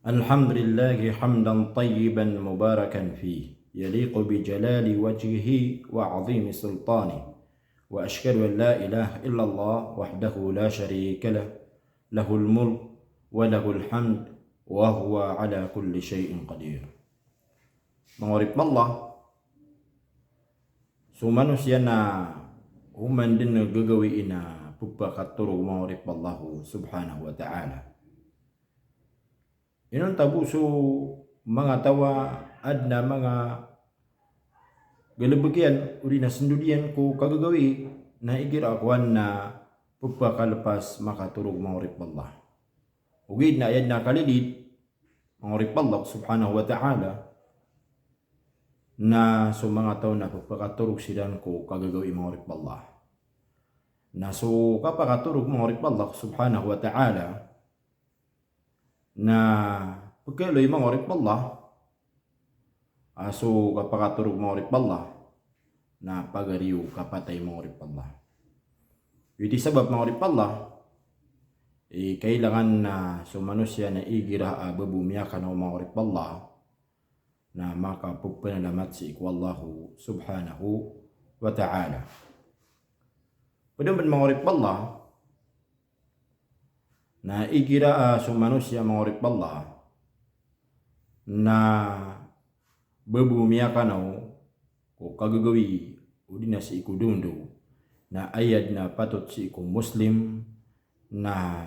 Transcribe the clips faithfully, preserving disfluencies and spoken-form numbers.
الحمد لله حمدا طيبا مباركا فيه يليق بجلال وجهه وعظيم سلطانه، وأشهد أن لا إله إلا الله وحده لا شريك له، له الملك وله الحمد وهو على كل شيء قدير. Manga oripen o Allah, so manosiya na oman den gagawii na pepakatorog, manga oripen o Allah subhanahu wa ta'ala. Inonta bo so manga taw a aden a manga galebek iyan odi na sendod iyan ko kagagawii na igira kowan na pepakalepas makatorog, manga oripen o Allah. Ogaid na aya den a kalilid, manga oripen o Allah subhanahu wa ta'ala, na so manga taw na pepakatorog siran ko kagagawii, manga oripen o Allah. Na so kapakatorog, manga oripen o Allah subhanahu wa ta'ala, na pekaloy, manga oripen o Allah, a so kapakatorog, manga oripen o Allah, na pagari o kapatay, manga oripen o Allah. Iti sabap, manga oripen o Allah, i kailangan na so manosiya na igira a babo miyakanaw, manga oripen o Allah, na makapepenalamat sii ko Allahu subhanahu wa ta'ala. Ped oman, manga oripen o Allah, na igira a so manosiya, manga oripen o Allah, na babo miyakanaw ko kagagawii odi na sii ko dondo, na aya den a patot sii ko Muslim na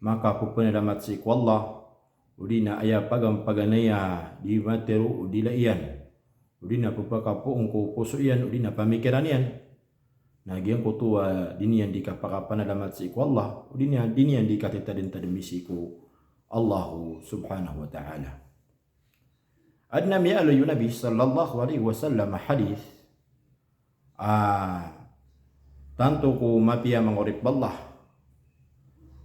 makapepenalamat sii ko Allah, odi na aya pagampaganay a di matero o dila iyan, odi na pepakapoon ko poso iyan, odi na pamikiran iyan, na giyangkoto a di niyan di kapakapanalamat sii ko Allah, odi na di niyan di katetadentademi sii ko Allahu subhanahu wa ta'ala. Aden a miyaaloy o Nabi sallallahu alaihi wasallam a hadith, a tanto ko mapiya, manga oripen o Allah.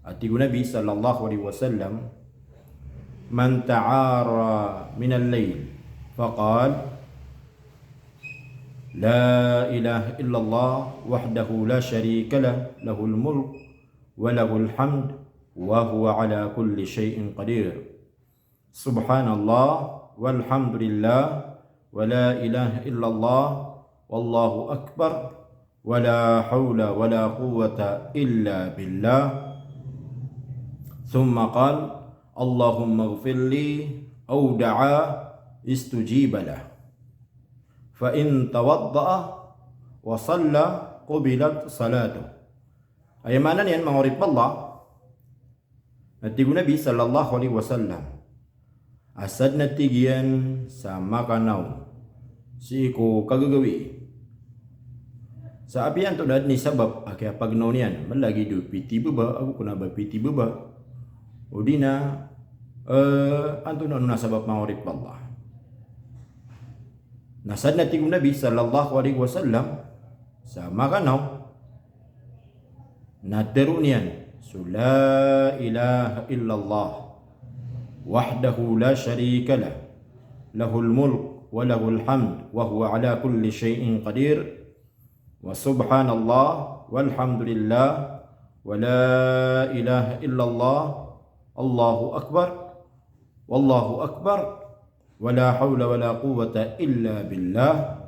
A tig o Nabi sallallahu alaihi wasallam, من تعارى من الليل فقال: لا إله إلا الله وحده لا شريك له، له الملك وله الحمد وهو على كل شيء قدير. سبحان الله والحمد لله ولا إله إلا الله والله أكبر ولا حول ولا قوة إلا بالله. ثم قال: اللهم اغفر لي، أو دعا استجيب له، فإن توضأ وصلى قبلت صلاته. Aya maana niyan, manga oripen o Allah, na tig o Nabi sallallahu alaihi wasallam, a sadn a tig iyan sa makanaw sii ko kagagawii sa apiya antonaa den i sabap a kiyapagnaw niyan, malagid o pitibeba, ago kena ba pitibeba, odi na, eh, antonaa on a sabap, manga oripen o Allah. Na sadn a tig o Nabi sallallahu alaihi wasallam sa makanaw na teroon iyan so la ilaha illallah wahdahu la sharika lah, lahul mulk wa lahul hamd wa huwa ala kulli shay'in qadir, wa subhanallah walhamdulillah wa la ilaha illallah, Allahu akbar, wallahu akbar, wa la hawla wa la quwwata illa billah.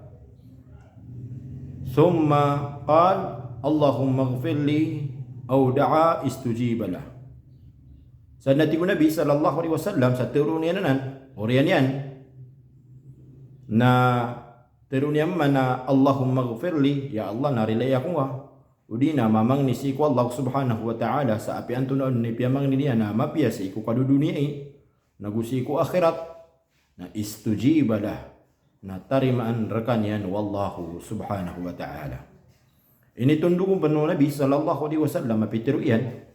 Thumma qal, Allahumma ighfir li, aw da'a istujiba lah. Sadn a tig o Nabi sallallahu alaihi wasallam sa teroon iyan anan, oriyan iyan, na teroon iyan mambo a, Allahumma ighfir li, ya Allah, na rilai ako ngka. Odi na mamangni sii ko Allah subhanahu wa ta'ala sa apiya antonaa on i piyamangni niyan a mapiya sii ko kadodoniyai, nago sii ko akhirat, na istujiba lah, na tarimaan rekaniyan o Allah subhanahu wa ta'ala. Initondog o Nabi sallallahu alaihi wasallam a pitero iyan,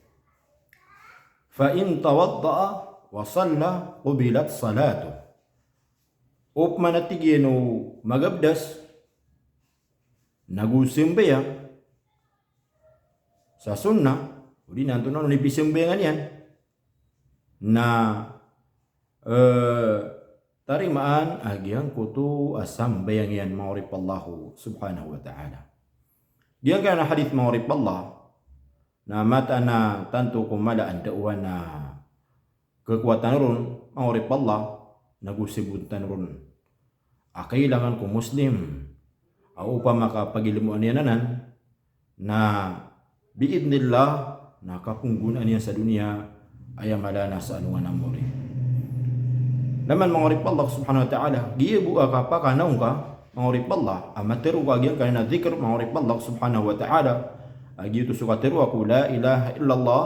fa in tawadda'a wa salla qubilat salatuh. Opama na tig iyan o magabdas, nago sembayang sa sunnah, odi na antonaa on i pisembayangan iyan, na, eh, tarimaan a giyangkoto a sambayang iyan, manga oripen o Allah subhanahu wa ta'ala. Giyangkanan a hadith, manga oripen o Allah, na mataan a tanto ko mala a ndaowan a khakowa tano ron, manga oripen o Allah, nago sabon tano ron. A kailangan ko Muslim a opama ka pagilmoan iyan anan, na bi'idhnillah, na kapnggonaan iyan sa doniya, aya mala na sa alongan a mori. Ilay man, manga oripen o Allah subhanahu wa ta'ala, giya bo a kapakanaw ngka, manga oripen o Allah, a matero ka giyangkanan a dhikr, manga oripen o Allah subhanahu wa ta'ala, a giyoto so katero ako, la ilaha illallah,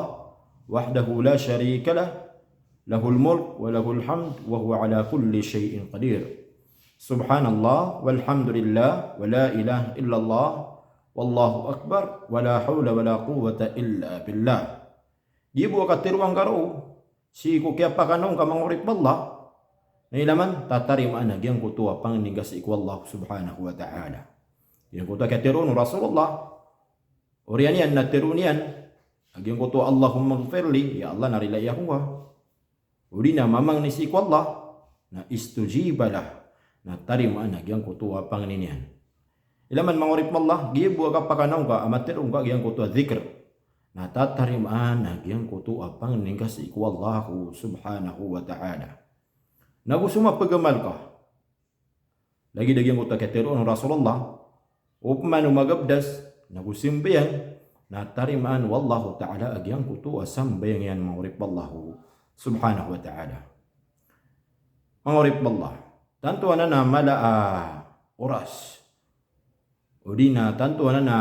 wahdahu la sharika lah, lahul mulk wa lahul hamd wa huwa ala kulli shay'in qadir. Subhanallah walhamdulillah wa la ilaha illallah wallahu akbar wa la hawla wa la quwwata illa billah. Giya bo a katero angka roo sii ko kiyapakanaw ngka, manga oripen o Allah, na ilay man, tatarimaan a giyangkoto a pangni ngka sii ko Allah subhanahu wa ta'ala. Giyangkoto a katero o Rasulullah, oriyan iyan na tero iyan a giyangkoto a Allahummaghfirli, ya Allah, na rilai ako ngka. O di na mamangni sii ko Allah, na istujiba lah, na tarimaan a giyangkoto a pangni niyan. Ilay man, manga oripen o Allah, giya bo a kapakanaw ngka a matero ngka giyangkoto a dhikr, na tatarimaan a giyangkoto a pangni ngka sii ko Allah subhanahu wa ta'ala. Nago so mapagamal ka, lagid a giyangkoto a katero o Rasulullah, opama o magabdas, nago sambayang, na tarimaan o Allahu ta'ala a giyangkoto a sambayang iyan, manga oripen o Allah subhanahu wa ta'ala. Manga oripen o Allah, tanto anan a mala a oras, o di na tanto anan a,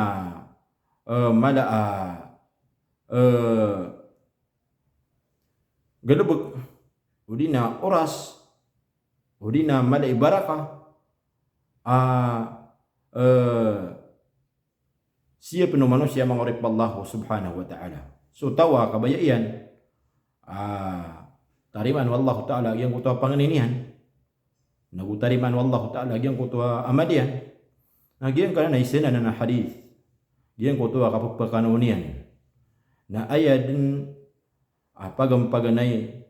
eh, mala a, eh, galbk, o di na oras, o di na mala i baraka, a, eh, sii pn o manosiya, manga oripen o Allah subhanahu wa ta'ala. So taw a kabaya iyan a tarimaan o Allah ta'ala a giyangkoto a pangni niyan, nago tarimaan o Allah ta'ala a giyangkoto a amal iyan, na giyangkanan a isa anan a hadith, giyangkoto a kapphakanaw niyan, na aya dn a pagampaganay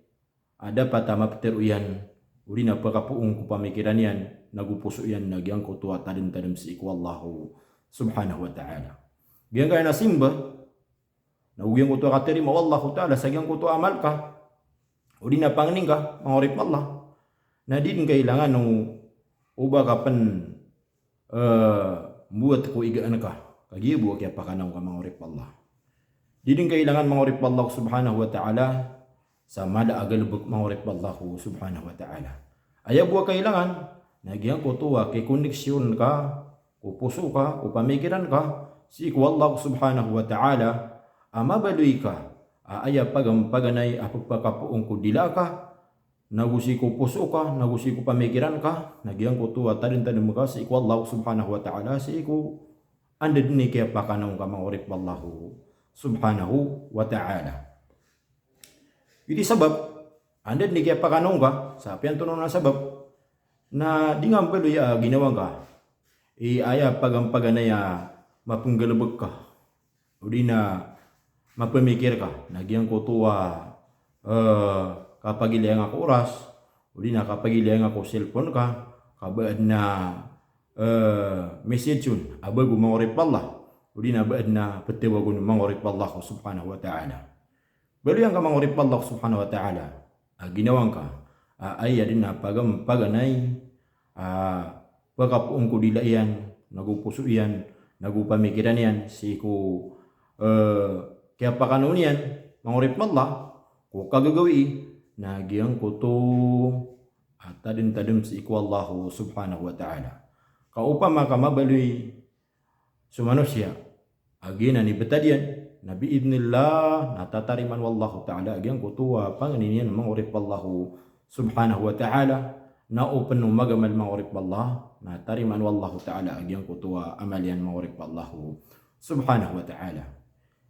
a dapat a maptero iyan, o di na pkapoon ko pamikiran iyan, nago poso iyan, na giyangkoto a tadmtadm sii ko Allah subhanahu wa ta'ala. Giyangkanan a simba, nago giyangkoto a katarima o Allah ta'ala sa giyangkoto a amal ka, o di na pangni ngka, manga oripen o Allah, na di dn kailangan o, o ba ka pn eh, mbowat ko igaan ka, ka giya bo a kiyapakanaw ngka, manga oripen o Allah. Di dn kailangan, manga oripen o Allah subhanahu wa ta'ala, sa mala a galbk, manga oripen o Allah subhanahu wa ta'ala. Aya bo a kailangan, na giyangkoto a kikoneksyon ka, ko poso ka, ko pamikiran ka sii ko Allah subhanahu wa ta'ala, a mabaloy ka a aya pagampaganay a pphakapoon ko dila ka, nago sii ko poso ka, nago sii ko pamikiran ka, na giyangkoto a tadmtadm ka sii ko Allah subhanahu wa ta'ala, sii ko anda dn i kiyapakanaw ngka, manga oripen o Allah subhanahu wa ta'ala. Giyoto i sabap, anda dn i kiyapakanaw ngka, sa apiya antonaa a sabap, na di ngka mbaloy a ginawa ngka i aya pagampaganay a mapnggalbk ka, o di na mapamikir ka, na giyangkoto a, eh, kapagilaya ngka ko oras, o di na kapagilaya ngka ko cellphone ka, ka ba adn a, eh, message on a bago, manga oripen o Allah, o di na ba adn a ptawag on, manga oripen o Allah subhanahu wa ta'ala. Baloy angka, manga oripen o Allah subhanahu wa ta'ala, a ginawa ngka a aya dn a pagampaganay a pphakapoon ko dila iyan, nago poso iyan, nago pamikiran iyan sii ko, eh, kiyapakanaw niyan, manga oripen o Allah, ko kagagawii, na giyangkoto a tadmtadm sii ko Allah subhanahu wa ta'ala. Ka opama ka mabaloy so manosiya a giyanan i btad iyan, na bi'idhnillah, na tatarimaan o Allah ta'ala a giyangkoto a pangni niyan, manga oripen o Allah subhanahu wa ta'ala, na o pn o magamal, manga oripen o Allah, na tarimaan o Allah ta'ala a giyangkoto a amal iyan, manga oripen o Allah subhanahu wa ta'ala.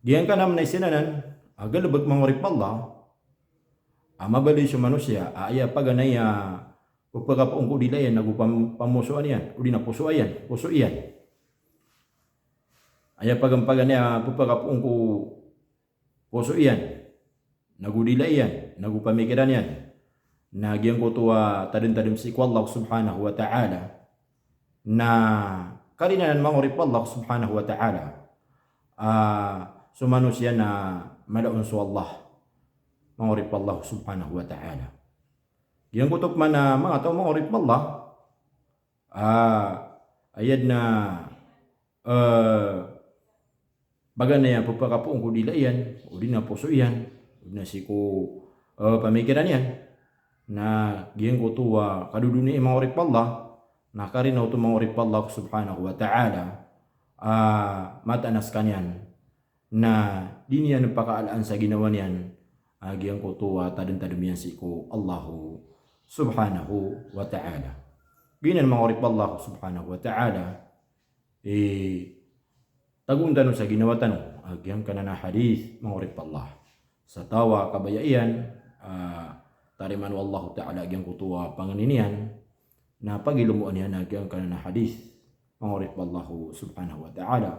Giyangkanan a isa anan a galbk, manga oripen o Allah, a mabaloy so manosiya a aya paganay a pphakapoon ko dila iyan, nago pam-, pamosoan iyan, o di na poso iyan, poso iyan. Aya pagampaganay a pphakapoon ko poso iyan, nago dila iyan, nago pamikiran iyan, na giyangkoto a tadmtadm sii ko Allah subhanahu wa ta'ala, na karina anan, manga oripen o Allah subhanahu wa ta'ala, a so manosiya na mala on so Allah. manga oripen o Allah subhanahu wa ta'ala. Giyangkoto pman a manga taw manga oripen o Allah, ah, aya dn a, eh, bagan iyan pphakapoon ko dila iyan, odi na poso iyan, odi na sii ko, eh, pamikiran iyan. Na giyangkoto a kadodoniyai manga oripen o Allah, na karina oto manga oripen o Allah subhanahu wa ta'ala, ah, mataan a skaniyan na di niyan pakaalaan sa ginawa niyan, ah, giyangkoto a tadmtadm iyan sii ko Allah subhanahu wa ta'ala. Giyanan manga oripen o Allah subhanahu wa ta'ala, eh, tagoon tano sa ginawa tano a giyangkanan a hadith manga oripen o Allah. Sa taw a kabaya iyan, ah, tarimaan o Allah ta'ala giyangkoto a pangni niyan, na pagilomoan iyan a giyangkanan a hadith manga oripen o Allah subhanahu wa ta'ala.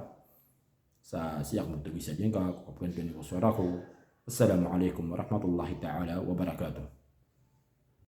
Sa siyak mo tagi sa giyangka, ko kapgan kani ko suara ko. Assalamu alaikum warahmatullahi ta'ala wabarakatuh.